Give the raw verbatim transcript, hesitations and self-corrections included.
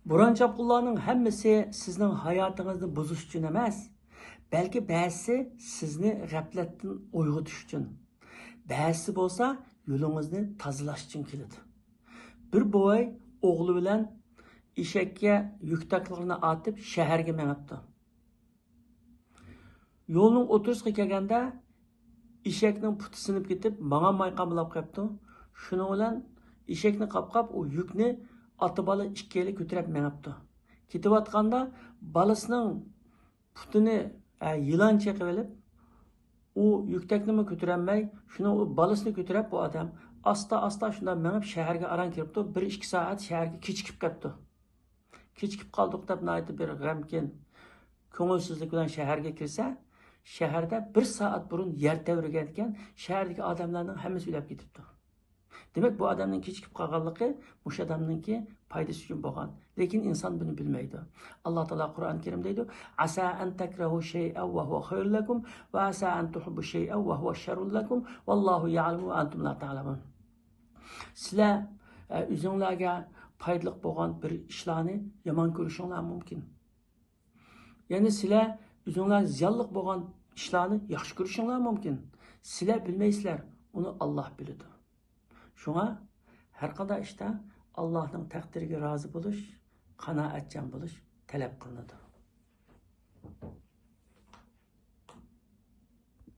بوران-چاپقۇنلارنىڭ ھەممىسى سىزنىڭ ھاياتىڭىزنى بۇزۇش ئۈچۈن ئەمەس، بەلكى بەزىسى سىزنى غەپلەتتىن ئويغىتىش ئۈچۈن، بەزىسى بولسا يولىڭىزنى تازىلاش ئۈچۈن كېلىدۇ. بىر بوۋاي ئوغلى بىلەن ئېشەككە يۈك تاكلىرىنى ئارتىپ شەھەرگە مېڭىپتۇ. يولنىڭ ئوتتۇرىسىغا كەلگەندە ئېشەكنىڭ پۇتى سىنىپ كېتىپ، ماڭالماي قامبىلاپ قېپتۇ. شۇنىڭ بىلەن ئېشەكنى قاپقاپ، ئۇ يۈكنى ئاتا-بالا ئىككىيلەن كۆتۈرۈپ مېڭىپتۇ. كېتىۋاتقاندا بالىسىنىڭ پۇتىنى، ئە، يىلان چېقىۋېلىپ، ئۇ يۈكتەكنىمۇ كۆتۈرەلمەي، شۇنىڭ ئۇ بالىسىنى كۆتۈرۈپ، بۇ ئادەم ئاستا-ئاستا شۇنداق مېڭىپ شەھەرگە ئاران كىرىپتۇ. بىر ئىككى سائەت شەھەرگە كېچىكىپ كەپتۇ. كېچىكىپ قالدۇق دەپ ناھايىتى بىر غەمكىن، كۆڭۈلسىزلىك بىلەن شەھەرگە كىرسە، شەھەردە بىر سائەت بۇرۇن يەر تەۋرىگەنىكەن، شەھەردىكى ئادەملەرنىڭ ھەممىسى ئۆلۈپ كېتىپتۇ. دېمەك، بۇ ئادەمنىڭ كېچىكىپ قالغانلىقى مۇشۇ ئادەمنىڭكى پايدىسى ئۈچۈن بولغان. لېكىن ئىنسان بۇنى بىلمەيدۇ. ئاللا تائالا قۇرئان كەرىمدە دەيدۇ، «عسى أن تكرهوا شيئا وهو خير لكم، وعسى أن تحبوا شيئا وهو شر لكم، والله يعلم وأنتم لا تعلمون.» سىلەر، ئە، ئۆزۈڭلارگە پايدىلىق بولغان بىر ئىشلارنى يامان كۆرۈشۈڭلار مۇمكىن. يەنى سىلەر ئۆزۈڭلار زىيانلىق بولغان ئىشلارنى ياخشى كۆرۈشۈڭلار مۇمكىن. سىلەر بىلمەيسىلەر، ئۇنى ئاللا بىلىدۇ. شۇڭا ھەرقانداق ئىشتا ئاللانىڭ تەقدىرىگە رازى بولۇش، قانائەتچان بولۇش تەلەپ قىلىنىدۇ.